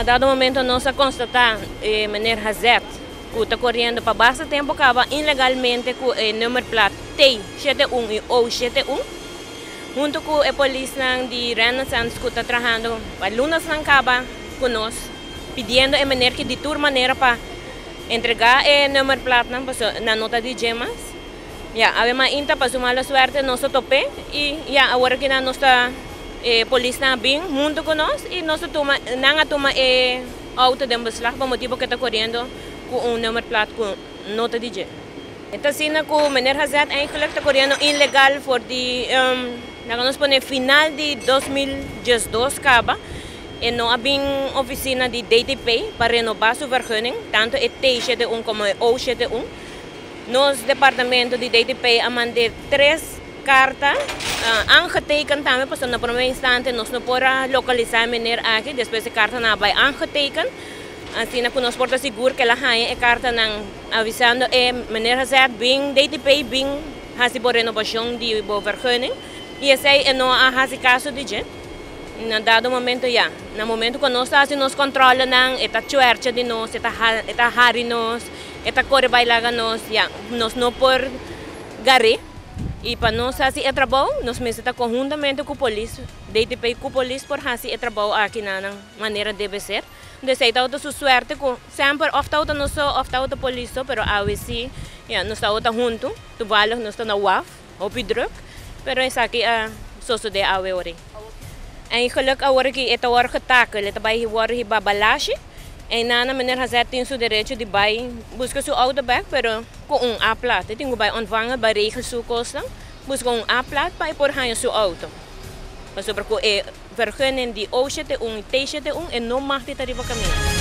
Na dado momento nos a constata meneer Hazet cu ta coriendo pa basta tempo caba ilegalmente cu e nummerplaat T71 y O71, hunto cu e polisnan di Renaissance cu ta trahando pa lunasnan caba cu nos, pidiendo e meneer ki di tur manera pa entrega e nummerplaatnan, pasobra nan no ta di dje mas. Ya, awe mainta pa su mala suerte nos a top'é y ya awor aki nan nos ta e polisnan a bin hunto cu nos y nos a tuma nan a tuma e auto den beslag pa motibo cu e ta coriendo cu un nummerplaat cu no ta di dje. E ta asina cu meneer Hazet eigenlijk ta coriendo ilegal for di laga nos pone final di 2012 caba e no a bin oficina di DTP pa renoba su vergunning, tanto e T71 como e O71. Nos departamento di DTP a mand'é tres karta, aangeteken tambe, pasobra na promé instante nos no por a lokalisá e mener aki, despues e kartanan a bai aangeteken, asina ku nos por ta sigur ku el a haña e kartanan avisando e mener Hazet bin DTP bin hasi bo renobashon di bo vergunning i esei e no a hasi kaso di dje. Na dado momento ya, na momento ku nos ta hasi nos kòntròlenan e ta chuèrcha di nos, e ta hari nos. E ta kore bai laga nos, ya, nos no por gar'é. I pa nos hasi e trabou, nos mester ta konhuntamente ku polis, DTP ku polis por hasi e trabou aki na nan manera debe ser. Entonces ei tabata su suerte ku semper òf tabata nos so òf tabata polis so, pero awe si, ya, nos tabata huntu. Toevallig nos ta na waf, hopi druk, pero esaki a sosodé awe ora ei. Eigenlijk awor aki e ta wòrdu getakel, e ta bai wòrdu hiba balashi. Einan meneer Hazet tin su derecho di bai buska su auto bek, pero ku un A-plaat. E tin ku bai ontvangen, bai regel su kosnan, buska un A-plaat pa e por haña su auto. Pasobra ku e vergunning di O 71 i T 71 e no mag di ta riba kaminda.